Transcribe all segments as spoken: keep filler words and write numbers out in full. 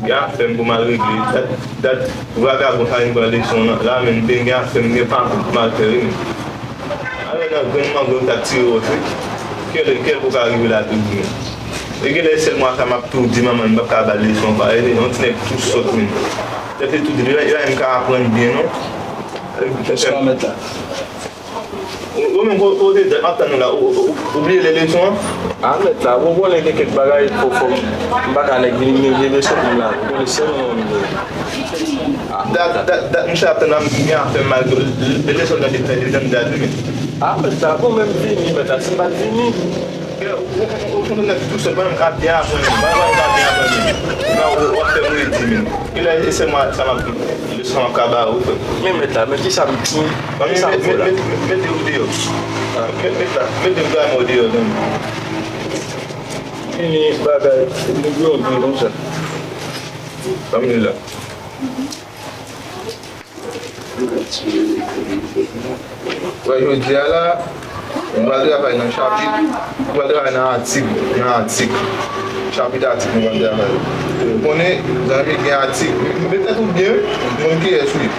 Gen afè m pou m al regle. Dat, dat vagabon sa vin pran leson nan la, men m te gen afè m, gen pakou pou m al fè, wi, men. Alè nan grenn mango m t ap tire wòch, wi. Kèl, kèl pou ka rive la tou, wi, men. E genlè sèl mwa sa m ap tou di manman m, m p ap ka ba l leson ankò. E yon ti nèg tou sòt, men. Tèt li tou di, li la, li la, m ka aprann byen, non. Bonswa, mèt la. Ou, ou menm, ko-, kote dat m ap tann ou la, ou, ou, ou bliye li leson an? A, mèt la, bon, konnen gen kèk bagay, fò, fò m, m pa ka nèg vini, vini, vini sòt m la. Ou konnen sèl mwen menm. Dat, dat, dat, misye ap tann la, m gen afè m mal, li te sòt nan detay, li tann dat, wi, men. A, mèt la, bon, menm vini, mèt la, si m pa t vini. Ou, ou, ou, ou, ou nèg tou sòt, mwen menm ka byen aprann, mwen menm ka byen aprann. Nan, ou, ou ap fè m redi, men. Kilè e sèl mwa sa m ap, leson an ka ba ou, frè. Men mèt la, men kisa m, ki, kisa m fè la? Mete, mete, mete ou deyò. Mete, mete la, mete ou deyò, men. Fini bagay, nou dwe yon dwe konsa. Ban m li la. Wè, jodi a la, nou pral travay nan chapit, nou pral travay nan atik, nan atik. Chapit atik nou pral travay. Ou konnen, zanmi, gen atik, m-, m-, met tèt ou byen, wi, m konn kiyès ou ye.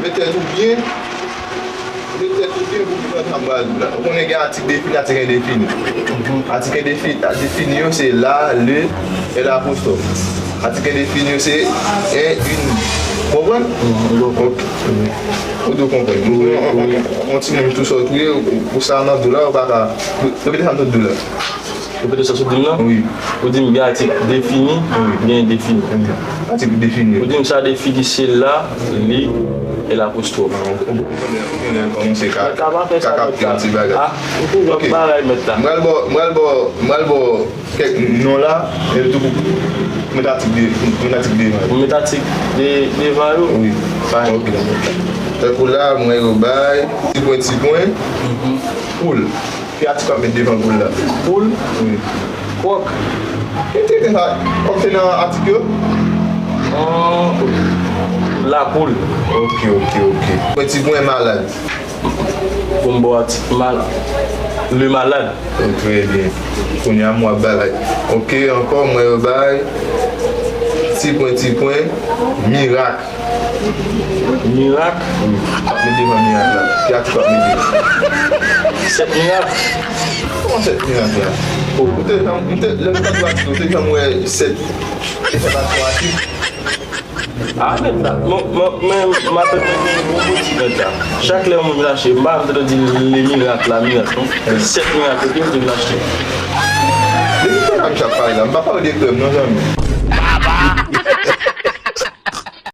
Met tèt ou byen, met tèt ou byen pou w konprann sa m pral di w la. Ou konnen gen atik defini, atik endefini. Atik endefini, defini yo se la, le, e lapostwòf. Atik endefini yo se en, une. Konprann? Ou dwe konprann. Ou dwe konprann. Ou, ou, ou, yon timoun tou sòt ou ye, ou, ou sa nan do la, ou pa ka. Repete sa m sot di w la. Repete sa w sot di m nan? Wi. Ou di m gen atik defini, gen endefini. Atik defini. Ou di m sa defini se la, li, e lapostwòf. Ou konprann, ou konprann, kòmanse ka, ka kapte yon ti bagay. Ah, ou konprann bagay mèt la. M pral ba w, m pral ba w, m pral ba w kèk non la, e tou pou, pou met atik de, pou met atik devan yo. Pou met atik de, devan yo? Wi. Bay. Ok. Tankou la, mwen yo bay, ti pwen, ti pwen, poul. Ki atik w ap met devan poul la? Poul? Wi. Kòk. Ki te gen sa? Kòk te nan atik yo? An, lapoul. Ok, ok, ok. Mwen ti pwen malad. Pou m ba w atik mal, le malad. Oh, trè byen. Kounye a m w ap bay. Ok, ankò, mwen yo bay. Ti pwen, ti pwen. Mirak. Mirak? Wi. W ap met devan mirak la. Ki atik w ap mete? Sèt mirak. Kòman sèt mirak la? Oh. Ou te janm, ou te, lè m t ap di w atik, ou te janm wè sèt, sèt atik? Ah, mèt la. Mwen, mwen, mwen, m ap mete yon bon pwodui mèt la. Chak lè yon moun vin achte, m pa m te di le mirak la, mirak, non. Sèt mirak, ok, m te vin achte. De ki kote misye ap pale la? M pa pale de krèm, non, zanmi.